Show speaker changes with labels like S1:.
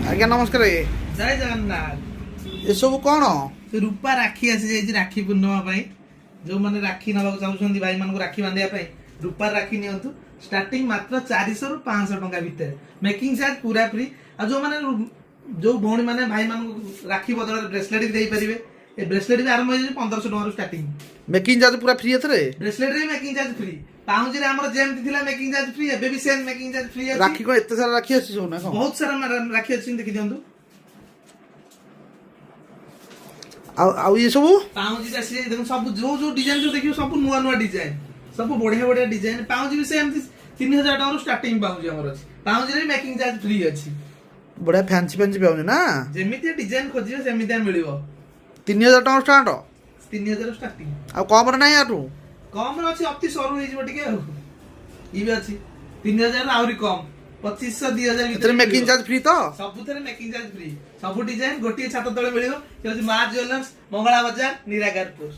S1: ଆଜ୍ଞା ନମସ୍କାର।
S2: ଜୟ ଜଗନ୍ନାଥ।
S1: ଏସବୁ କ'ଣ?
S2: ସେ ରୂପା ରାକ୍ଷୀ ଆସିଯାଇଛି ରାକ୍ଷୀ ପୂର୍ଣ୍ଣିମା ପାଇଁ। ଯୋଉମାନେ ରାକ୍ଷୀ ନେବାକୁ ଚାହୁଁଛନ୍ତି, ଭାଇମାନଙ୍କୁ ରାକ୍ଷୀ ବାନ୍ଧିବା ପାଇଁ, ରୂପା ରାକ୍ଷୀ ନିଅନ୍ତୁ। ଷ୍ଟାର୍ଟିଂ ମାତ୍ର 400ରୁ 500 ଟଙ୍କା ଭିତରେ, ମେକିଂ ଚାର୍ଜ ପୁରା ଫ୍ରି। ଆଉ ଯୋଉମାନେ ଯୋଉ ଭଉଣୀ ମାନେ ଭାଇମାନଙ୍କୁ ରାକ୍ଷୀ ବଦଳରେ ବ୍ରେସଲେଟ୍ ବି ଦେଇପାରିବେ। ଏ ବ୍ରେସଲେଟ୍ ବି ଆରମ୍ଭ ହେଇଯାଉଛି 1500 ଟଙ୍କାରୁ ଷ୍ଟାର୍ଟିଂ।
S1: ମେକିଂ ଚାର୍ଜ ପୁରା ଫ୍ରି ଏଥିରେ?
S2: ବ୍ରେସଲେଟ୍ ରେ ମେକିଂ ଚାର୍ଜ ଫ୍ରି। ପାଉଁଜିରେ ଆମର ଯେମିତି ଥିଲା ମେକିଂ ଚାର୍ଜ ଫ୍ରି, ଏବେ ବି ସେମ୍ ମେକିଂ ଚାର୍ଜ ଫ୍ରି ଅଛି।
S1: ରାକ୍ଷୀ କ'ଣ ଏତେ ସାରା ରାକ୍ଷୀ ଅଛି ସବୁ ନା କ'ଣ?
S2: ବହୁତ ସାରା ରାକ୍ଷୀ ଅଛି, ଦେଖି ଦିଅନ୍ତୁ।
S1: ଆଉ ଇଏ ସବୁ?
S2: ପାଉଁଜି ଆସିଯାଇଛି ଦେଖନ୍ତୁ। ସବୁ ଯୋଉ ଯୋଉ ଡିଜାଇନ ସବୁ ଦେଖିବ, ସବୁ ନୂଆ ନୂଆ ଡିଜାଇନ, ସବୁ ବଢିଆ ବଢିଆ ଡିଜାଇନ। ପାଉଁଜି ବି ସେମିତି 3000 ଟଙ୍କାରୁ ଷ୍ଟାର୍ଟିଂ ପାଉଁଜି ଆମର ଅଛି। ପାଉଁଜିରେ ବି ମେକିଂ ଚାର୍ଜ ଫ୍ରି ଅଛି।
S1: ବଢିଆ ଫ୍ୟାନ୍ସି ଫ୍ୟାନ୍ସି ପାଉଁଜି ନା?
S2: ଯେମିତିଆ ଡିଜାଇନ ଖୋଜିବେ, ସେମିତିଆ ମିଳିବ।
S1: 3000 ଟଙ୍କା ଷ୍ଟାର୍ଟ?
S2: 3000 ଷ୍ଟାର୍ଟିଂ।
S1: ଆଉ କମରେ ନାହିଁ ଆଠୁ?
S2: କମରେ ଅଛି, ଅତି ସରୁ ହେଇଯିବ ଟିକେ। ଆଉ ଇଏ ବି ଅଛି 3000ରୁ ଆହୁରି କମ, 2500, 2000
S1: ଏଥିରେ
S2: ଭିତରେ
S1: ମେକିଂ
S2: ମିଳିବ।
S1: ଚାର୍ଜ ଫ୍ରି ତ?
S2: ସବୁଥିରେ ମେକିଂ ଚାର୍ଜ ଫ୍ରି। ସବୁ ଡିଜାଇନ ଗୋଟିଏ ଛାତ ତଳେ ମିଳିବ। ସେ ହଉଛି ମା ଜୁଏଲର୍ସ, ମଙ୍ଗଳା ବଜାର, ନିରାକାରପୁର।